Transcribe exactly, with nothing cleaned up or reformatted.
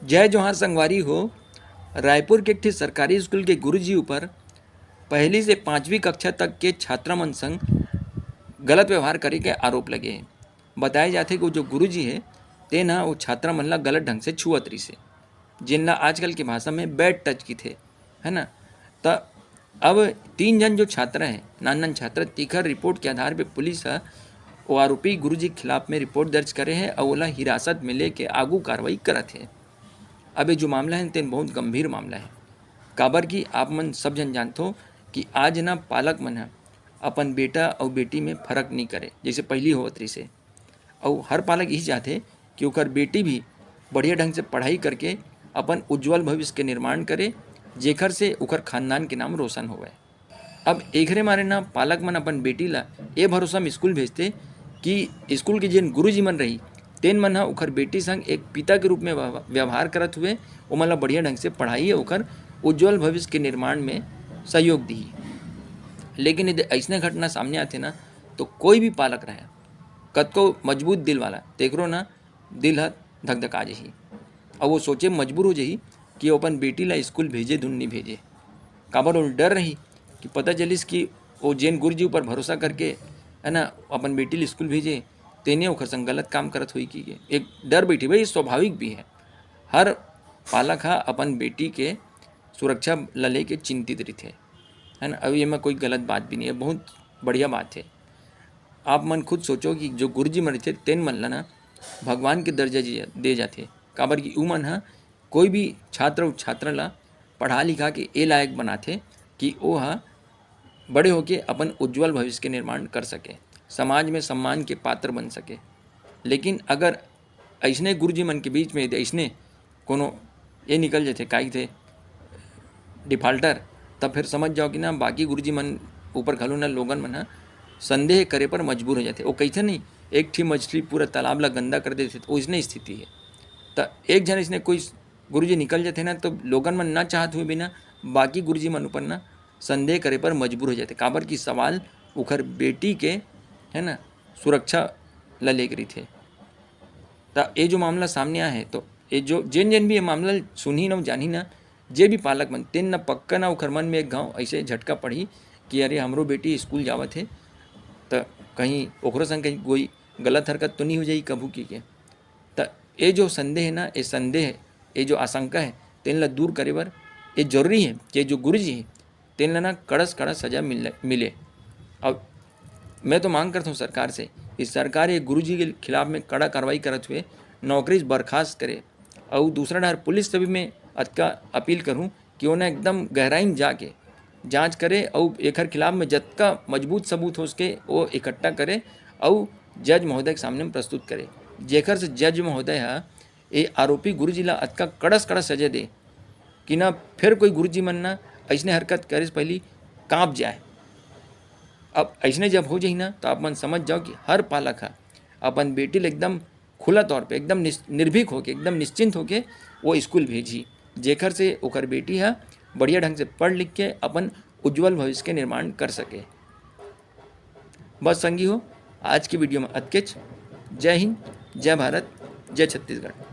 जय जोहार संगवारी हो। रायपुर के एक ठे सरकारी स्कूल के गुरुजी ऊपर पहली से पाँचवीं कक्षा तक के छात्रा मन संग गलत व्यवहार करे के आरोप लगे हे। बताए जाथे कि वो जो गुरुजी हे, तेन ह वो छात्रा मन ला गलत ढंग से छुअत रिहिस हे, जेन ला आजकल के भाषा में bad touch किथे, है ना। त अब तीन झन जो छात्रा हे, नान नान छात्रा, तेखर रिपोर्ट के आधार पे पुलिस ह वो आरोपी गुरुजी के खिलाफ में रिपोर्ट दर्ज करे हे अउ ओला हिरासत में लेके आगू कार्रवाई करत हे। अब ये जो मामला हे, तेन बहुत गंभीर मामला हे, काबर कि आप मन सब झन जानथो कि आज ना पालक मन ह अपन बेटा अउ बेटी में फर्क नहीं करे, जैसे पहली होवत रिहिस हे। अउ हर पालक यही चाहथे कि ओकर बेटी भी बढ़िया ढंग से पढ़ाई करके अपन उज्जवल भविष्य के निर्माण करे, जेखर से ओकर खानदान के नाम रोशन होवय। अब एकरे मारे ना पालक मन अपन बेटी ला ए भरोसा में स्कूल भेजथे कि स्कूल के जेन गुरुजी मन रही, तेन मन ह ओकर बेटी संग एक पिता के रूप में व्यव-, व्यवहार करत हुए ओमन ला बढ़िया ढंग से पढ़ाई, ओकर उज्जवल भविष्य के निर्माण में सहयोग दिही। लेकिन यदि अइसने घटना सामने आथे ना, तो कोई भी पालक रहे, कतको मजबूत दिल वाला, तेकरो ना दिल ह धकधका जही। अउ वो सोचे मजबूर हो जही कि वो अपन बेटी ला स्कूल भेजे धुन नहीं भेजे। काबर वो डर रही कि पता चलिस कि वो जेन गुरुजी ऊपर भरोसा करके, है ना, अपन बेटी ला स्कूल भेजे, तेने ओकर संग गलत काम करत होई कि। एक डर बैठी भाई, स्वाभाविक भी है। हर पालक ह अपन बेटी के सुरक्षा ला लेके चिंतित रहिथे, है ना। अब एमा कोई गलत बात भी नहीं है, बहुत बढ़िया बात है। आप मन खुद सोचो कि जो गुरुजी मन रहिथे, तेन मन ला ना भगवान के दर्जा दे जाथे, काबर कि उमन ह कोई भी छात्र अउ छात्रा ला पढ़ा लिखा के ए लायक बनाथे कि ओ ह बड़े होके अपन उज्जवल भविष्य के निर्माण कर सके, समाज में सम्मान के पात्र बन सके। लेकिन अगर अइसने गुरुजी मन के बीच में यदि अइसने कोनो ये निकल जाथे, का कहिथे, डिफाल्टर, तब फिर समझ जाओ कि ना बाकी गुरुजी मन ऊपर घलो ना लोगन मन ह संदेह करे पर मजबूर हो जाथे। वो कहिथे नहीं, एक ठी मछली पूरा तालाब ला गंदा कर देथे, तो ओइसने स्थिति है। त एक झन अइसने कोई गुरुजी निकल जाथे ना, तो लोगन मन ना चाहत हुए भी ना बाकी गुरुजी मन ऊपर ना संदेह करे पर मजबूर हो जाथे, काबर कि सवाल उखर बेटी के, है ना, सुरक्षा ला लेके रहिथे। त ये जो मामला सामने आए है, तो ये जो जेन जेन भी ये मामला सुनही ना, जानही ना, जे भी पालक मन, तेन न पक्का ना उखर मन में एक घाव ऐसे झटका पड़ही कि अरे, हमरो बेटी स्कूल जावत है, त कहीं ओकरो संग कहीं कोई गलत हरकत तो नहीं हो जाही कभू की के। त ये जो संदेह है ना, ये संदेह, ये जो आशंका है, तेन ला दूर करे बर ये जरूरी है कि जो गुरुजी है, तेन ला ना कड़ा से कड़ा सजा मिल-, मिले। अब मैं तो मांग करता हूँ सरकार से कि सरकार ये गुरुजी के खिलाफ में कड़ा कार्रवाई करत हुए नौकरी से बर्खास्त करे। और दूसरा डहर पुलिस से भी मैं अतका अपील करूँ कि ओना एकदम गहराई में जाके जांच करे और एकर खिलाफ में जतका मजबूत सबूत हो सके, वो इकट्ठा करे और जज महोदय के सामने में प्रस्तुत करे, जेकर से जज महोदय ह ये आरोपी गुरुजी ला अतका कड़ा से कड़ा सजा दे कि ना फिर कोई गुरुजी मन ना अइसने हरकत करे से पहली कांप जाए। अब अइसने जब हो जाही ना, तो आप मन समझ जाओ कि हर पालक ह अपन बेटी ला एकदम खुला तौर पे, एकदम निस-, निर्भीक होके, एकदम निश्चिंत होके वो स्कूल भेजी, जेकर से ओकर बेटी ह बढ़िया ढंग से पढ़ लिख के अपन उज्जवल भविष्य के निर्माण कर सके। बस संगी हो, आज की वीडियो में अतकेच। जय हिंद, जय भारत, जय छत्तीसगढ़।